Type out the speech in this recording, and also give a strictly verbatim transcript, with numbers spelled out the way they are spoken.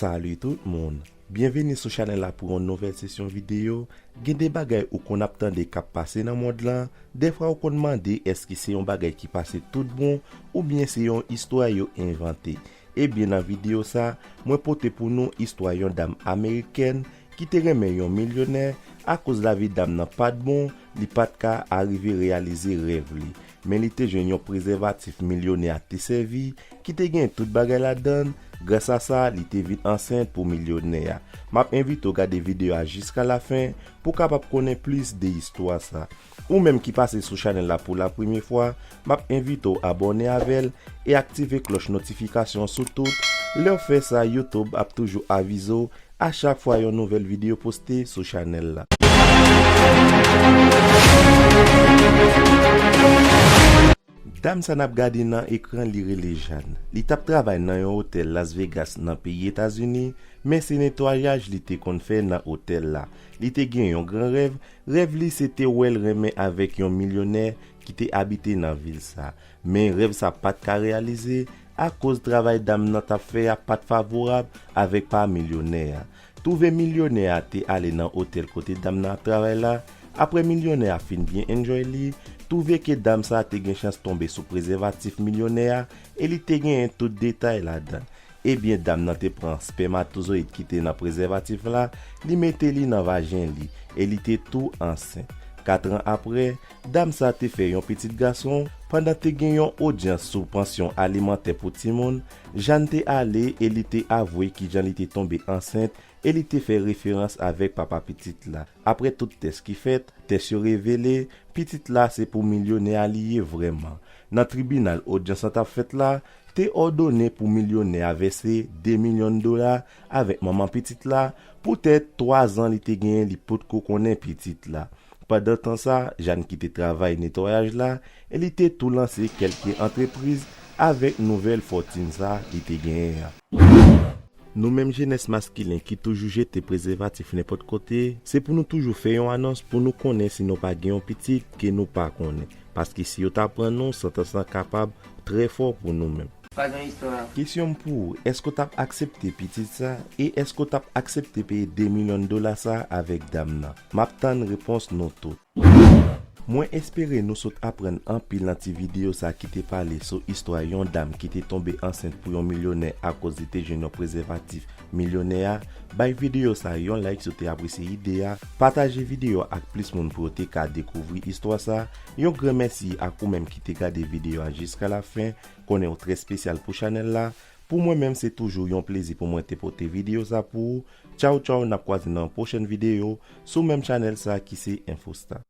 Salut tout moun! Byenveni sou chanèl la pou yon nouvèl sesyon videyo. Gen de bagay ou konn ap tande k ap pase nan mond lan. Dèfwa ou konn mande èske se yon bagay ki pase tout bon oubyen se yon istwa yo envante. Ebyen, nan videyo sa, mwen pote pou nou istwa yon dam amerikèn ki te renmen yon milyonè. Akoz lavi dam nan pa t bon, li pa t ka arive reyalize rèv li. Men li te jwenn yon prezèvatif milyonè a te sèvi, ki te gen tout bagay ladan l. Gras a sa, li te vin ansent pou milyonè a. M ap envite w gade videyo a jiska lafen pou w kapab konnen plis de istwa sa. Ou menm ki pase sou chanèl la pou la premye fwa, m ap envite w abòne avè l e aktive klòch notifikasyon sou tout. Lè w fè sa, YouTube ap toujou avize w a chak fwa yon nouvèl videyo poste sou chanèl la. Dam sa n ap gade nan ekran, li rele Jàn. Li t ap travay nan yon otèl Las Vegas nan peyi Etazini, men se netwayaj li te konn fè nan otèl la. Li te gen yon gran rèv. Rèv li se te wè l renmen avèk yon milyonè ki te abite nan vil sa. Men rèv sa pa t ka reyalize akoz travay dam nan t ap fè a pa t favorab avèk pa milyonè a. Twouve milyonè a te ale nan otèl kote dam nan ap travay la. Apre milyonè a fin byen enjoy li, twouve ke dam sa te gen chans tonbe sou prezèvatif milyonè a e li te genyen tout detay ladan l. Ebyen, dam nan te pran spèmatozoyid ki te nan prezèvatif la, li mete li nan vajen li e li te tou ansent. Katran apre, dam sa te fè yon pitit gason. Pandan te gen yon odyans sou pansyon alimantè pou timoun, Jàn te ale e li te avwe kijan li te tonbe ansent e li te fè referans avèk papa pitit la. Apre tout tès ki fèt, tès yo revele pitit la se pou milyonè a li ye vrèman. Nan tribinal, odyans lan t ap fèt la te òdone pou milyonè a vèse de milyon dola avèk manman pitit la. Poutèt twa zan li te genyen, li potko konnen pitit la. Pandan tan sa, Jàn ki te travay netwayaj la e li te tou lanse kèlke antrepriz avèk nouvèl fòtin sa li te genyen an. Nou menm jenès maskilen ki toujou jete prezèvatif nenpòt kote, se pou nou toujou fè yon anons pou nou konnen si nou pa gen yon pitit ke nou pa konnen. Paske si yo ta pran nou, santans lan kapab trè fò pou nou menm. Pa gen istwa. Kesyon m pou ou, èske w t ap aksepte pitit sa? E èske w t ap aksepte peye de milyon dola sa avèk dam nan? M ap tann repons nou tout. Mwen espere nou sot aprann anpil nan ti videyo sa ki te pale sou istwa yon dam ki te tonbe ansent pou yon milyonè akoz li te jwenn yon prezèvatif milyonè a. Bay videyo sa yon like si w te apresye ide a. Pataje videyo a ak plis moun pou yo te ka dekouvri istwa sa. Yon gran mèsi ak ou menm ki te gade videyo a jiska lafen. Konnen w trè espesyal pou chanèl la. Pou mwen menm, se toujou yon plezi pou mwen te pote videyo sa pou ou. Tchaw tchaw, n ap kwaze nan yon pwochèn videyo sou menm chanèl sa ki se Infostar.